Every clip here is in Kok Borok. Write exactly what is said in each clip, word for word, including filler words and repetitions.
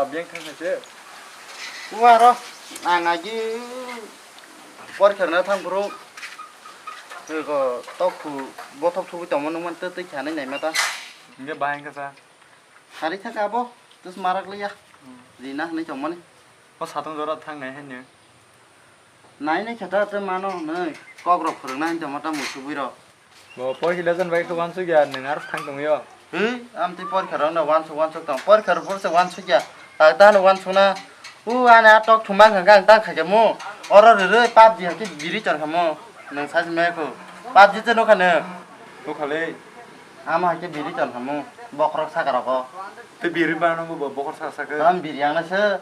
Abiyang thang khaise. Uaro ang agi porikha rwna thang phuru. Eko tokhu bothop thubui tongma nungmani tei tei khanai naima ta. Hingke bahai hingke sa. Hari thaka abo tus marak liya. Hmm. Rina hwnwi tongmani. O satung jora thang nai haino. Nai nai khe ta tei mano hwnwi kok rok phwrwng nai tongma ta musubi rok. Bo porikha lesson bai khe wansuk ya, nwng aro thang tong yo. Hei, am tei porikha rok no wansuk wansuk tong. Porikha rok phuru se wansuk ya. Ta ta no wansuk na. U ani a tok thumang hwnkha ang tang khaikha mu. Oro rwrwi pap di hakhe biri chon kha mu. Nwng sai se mai khu. Pap di te nokha nwng. Nokha le. Ama hakhe biri chon kha mu. Bokhorok saka rogo. Te biri ba no bo bokhor saka saka. Tam biri ang na se.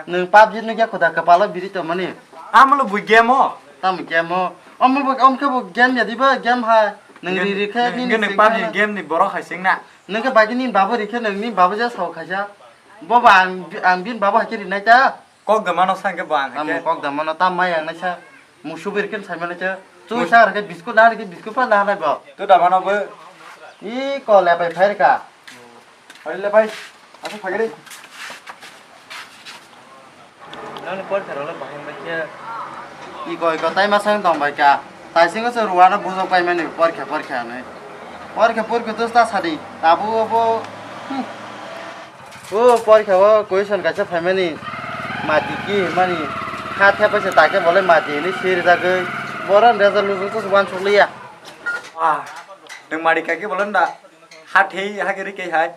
Nwng pap di nokha khuda kapalo biri chon mani. Amalo bui game o. Tam game o. Omo bo om khe bo game ya di ba game hai. Nwng ri ri khe nini nwng pap di game ni borok hai sing na. Nwng khe bai nini babo ri khe nwng ni babo ja sao khaisa. Bo ba ang ang bin babo hakhe ri nai ta. Kok da mano sa hwnkhe bo ang Tamo hwnkhe. Kok da mano, tam mai ang naisa. Musubi rikhe sai mano che. Chu sa rikhe biskut na rikhe biskut pa na nai bo. Tu da mano bo. I ko le pai phai rika. Oi le pai. Asa phai re. Nang ni por tharo le bahai bai khe. I ko i ko tai ma sang tong bai ka. Tai singo se ruwa no bujok pai mani por khe por khe anai. Por khe por khe tu sta sadi. Tabu bo. Hmm. O porikha o question kaisa phaimani mati ki hwnmani kha thepaisa ta khe bolai mati hwnwi swi rijagwi borok result lujukjak wansuk liya. Ah, nwng mari kha khe bolai da ha thei ha khe ri khe hai.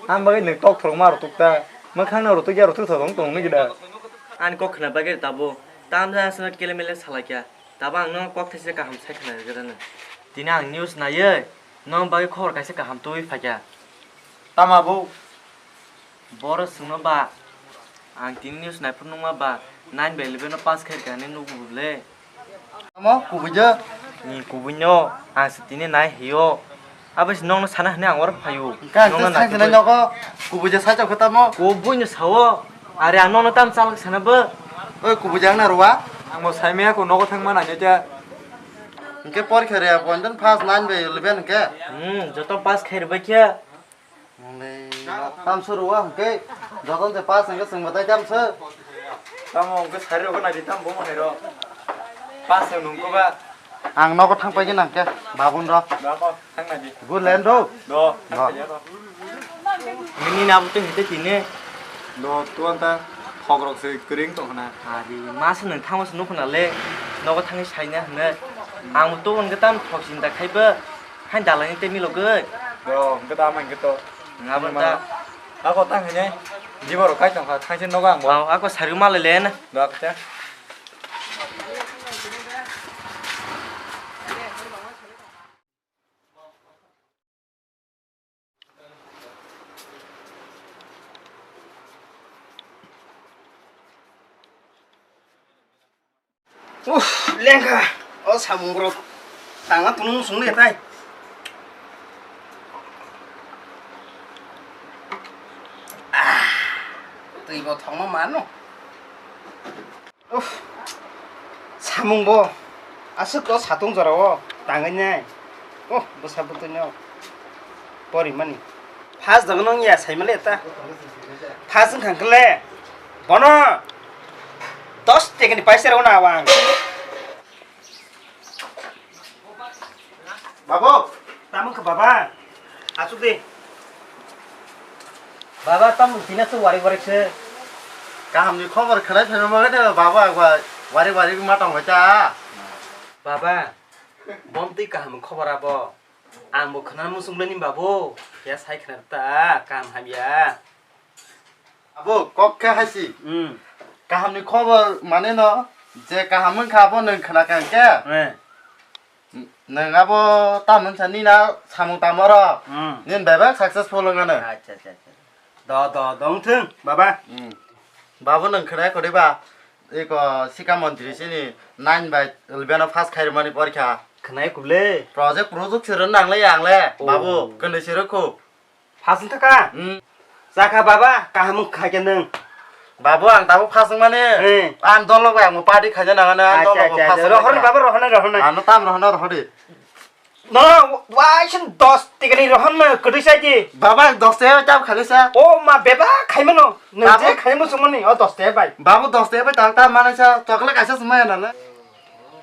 Ang bagwi nwng tok thorok ma rwtuk ta mwkhang no rwtuk ya rwtuk thorok tong nw gida. Ani kok khna bagwi tabo tamsa aswk kele mele salai kya tabo ang no kok thaisa kaham sai khna rwgwrano. Tini ang news naiwi no bagwi khobor kaisa kaham tubui phaikya. Tama bo? Boro swngno ba, ang tini news naiphuru nukma ba, nine by eleven no pass khai rwkha hinwi nukgo le. Tamo kubui je? Ni kubui no, ang se tini nai hio. Abo se nokno sana hinwi ang oro phaio. Hwnkhe ang tei sai sinai nogo, kubui je sai tongkhe tamo? Kubui no sao. Are ang nokno tamo chalok sana bo? Oi kubui je ang na rwa? Ang bo saimaya ko nogo thangma nai te. Hwnkhe porikha re, aboni first nine by eleven hwnkhe? Hmm, joto pass khai rwbai khe. Mole, tamso rwa hwnkhe, joton se pass hwnkhe chwng batai tamso. Tamo hwnkhe sari rok nai di tam bo manai rok. Pass se nung ko ba. Ang nogo thang pai gana hwnkhe, babun rok. Ba ko, thang nai di. Good land bro. Do. Do. Nini na butui hete tine. Do, tuan ta, thok rok se kering tong khna. Ari, masa nung thango se nukho na le, nogo thangwi saina hwnkhe. Ang tu hwnkhe tam thok sinta khai ba. Hain dalai ni tei milogwi. Do, hwnkhe da, ama hwnkhe to. Nga bo ta. Ako tang hwnwi. Jibo rok kai tong kha, thaise nogo ang bo. Wow, ako sari malai le na. Do, ako te. Uff, lengkha. O samung borok tanga tunung sung le tai. Ah, twi bo thongma mano. Uff, samung bo aswk o satung jora o tangwi nai. Oh, bwsa bwtwi no. Porimani. Phas dong nong ya saimale ta. Phas wngkha kle. Bono dos tekani paisa rw na awang. Babo, tamo kha baba. Asuk de. Baba, tamo tina se wari wari se. Kaham ni khobor khnai phai ma de baba, agwa wari wari ma tong ta. Baba, bom twi kaham khobor abo. Ang bo khna muchung le ni babu, ya sai khna ta, kaham hamya. Abo kok khe haisi. Hmm. Kaham ni khobor mane no, je kaham wngkha abo nwng khna kha hwnkhe. Eh. Nwng abo tamoni sa nini samung tamo rok. Hmm. Nini bebak successful wngano. Acha, acha, acha. Do, do, do, wng thung, baba. Hmm. Babu nwng khna khe ba, eko Sikha Montri sini nine by eleven o pass khairwmani porikha. Khna khe le. Project, project se rwna nangle ya angle, oh. Babu, kwnwi se rwkhu. Pass wng thaka? Hmm. Chakha baba, kaham wng kha khe nwng. Babu, ang tabuk pass wngmani. Eh. Ang dolo bai ang party khaina nangani, ang dolo bai pass wngmani. Acha, acha, acha. Rohorni baba, rohornai, rohornai. Ano tam rohorna, rohordi. No, waisa dos tikani rohorno kwtwi sai di. Baba, ang dos taka bai tam khailai sa. O ma beba khaimano. Nang Babu. Je khaimo sumoni o dos taka bai. Babu, dos taka bai tam, tam manai sa. Chocolate kaisa sumaya nana.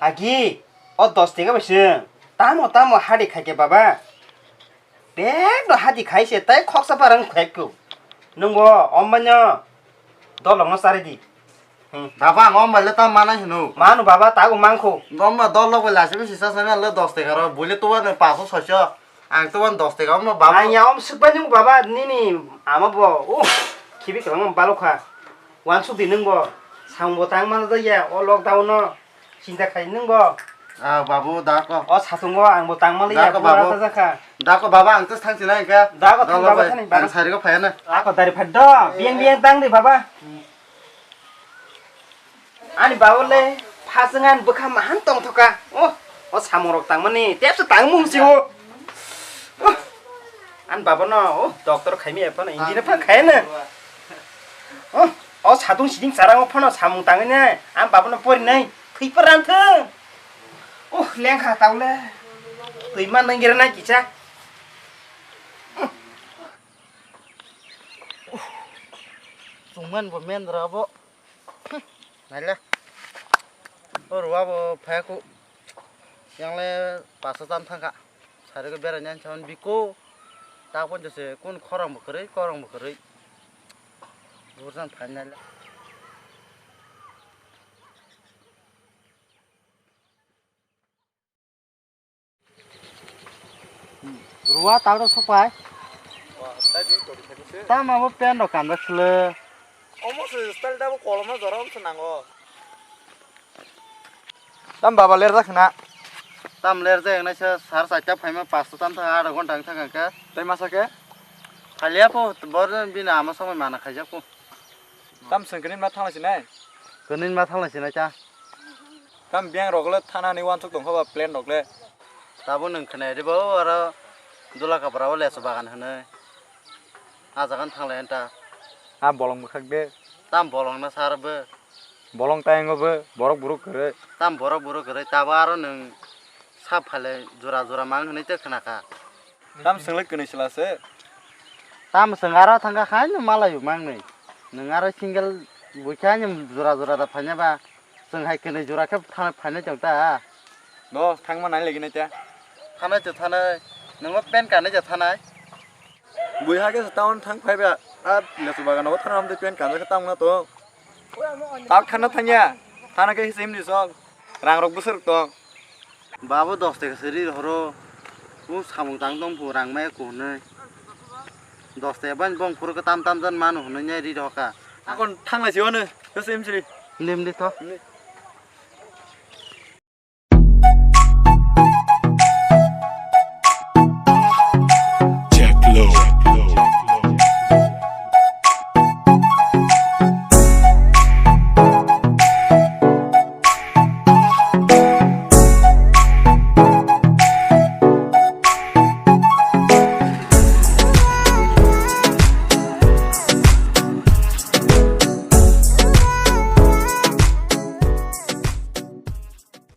Agi, o dos taka bai se. Tamo tamo hadi khaike baba. Bek no hadi khaise tai khoksa parang khaikku. Nungbo ombanyo dolongno sari di. Hmm. Baba, ang ombai le tam manai hino. Manu baba, tago mangkho. Omba dol lok bai lasi bisi sa sana le dos taka ro. Buile to wan paso soiso. Ang to wan dos taka omba baba. Ang ya om sukbai nung baba nini ama bo. Uh, khibi kwbang balokha. Wan suk di nung bo. Samung bo tang mana da ya o lockdown no. Chinta khai nung bo. Ah, babu, da ko. O satungo ang bo tang mali Da ya ko, bura babu. Ta jakha. Da ko, baba, ang to thang sinai ka. Da ko, thang Dol baba bai. Thani, baba. Ang sari ko phayana. Da ko dari phaddo. Biang biang tang di baba. Ani babu le phasangan bwkha mahan tong thoka. Oh, o samung rok tang mani. Tep se tang mung si o. Oh. An baba no, oh, doctor khaimi ya phano, hindi na phan khaya na. Oh, o satung siding sarang o phano samung tangwi na. An baba no pori nai. Thwi paran thung. Oh, lengkha taule. Thwi man nang gira nai kicha. Chungman bo mendra bo. Naile. O ruwa bo phaiku. Yang le paso tam thangka. Sari ko berai nyan chawan biko. Ta pon jese kun khorang bo kwrwi, korang bo kwrwi. Burjan phai naile. Ruwa tawda sokpai. Tamo abo pen rok kanjak sle. Omo se style da bo koloma jora omo se nango. Tam baba lerjak khna. Tam lerjak nai se sar chaita phaima pasto tam thang adha ghonta wng thang khe. Tai masa khe? Phalia pho bor bini ama somoi mana khaijak pho. Tam sengkhe nini ma thanglai sinai? Khe nini ma thanglai sinai cha. Tam biyang rok le thana ni wansuk tongkha ba plan rok le. Tabo nwng khwnai ribo oro dula kapra o lesu bagan hwnwi. Ah jaga no thanglai ta. Ah bolong bwkhak de. Tam bolong na sar bo. Bolong ta yango bo borok buruk kwrwi. Tam borok buruk kwrwi tabo aro nwng sap phale jora jora mang hwnwi te khwnakha. Tam swnglai kwnwi sla se. Tam swng aro thangkha khaino malai mangnwi. Nwng aro single buikha ani jora jora da phaina ba. Chwng hai kwnwi jora khe tha-, phainai chwng ta. Bo thangma nai lagi nai ta. Thanai chwng thanai. Nwngo pen kanai ja thanai. Buiha khe town thang phai ba. A lesu bagan o thana hamde pen kanjak khe tamo na to. Tab thana thangya. Thana khe hisim ni sok. Rang rok bwswk tong. Babo dos taka se ri rohoro. O samung tang tong phu rang maya ku hwnwi. Dos taka bani bong phuru khe tam tam jan manu hwnwi nai ri rohor kha. Akon thanglai si hwnwi. Khe sim siri. Lim di tho. Lim di.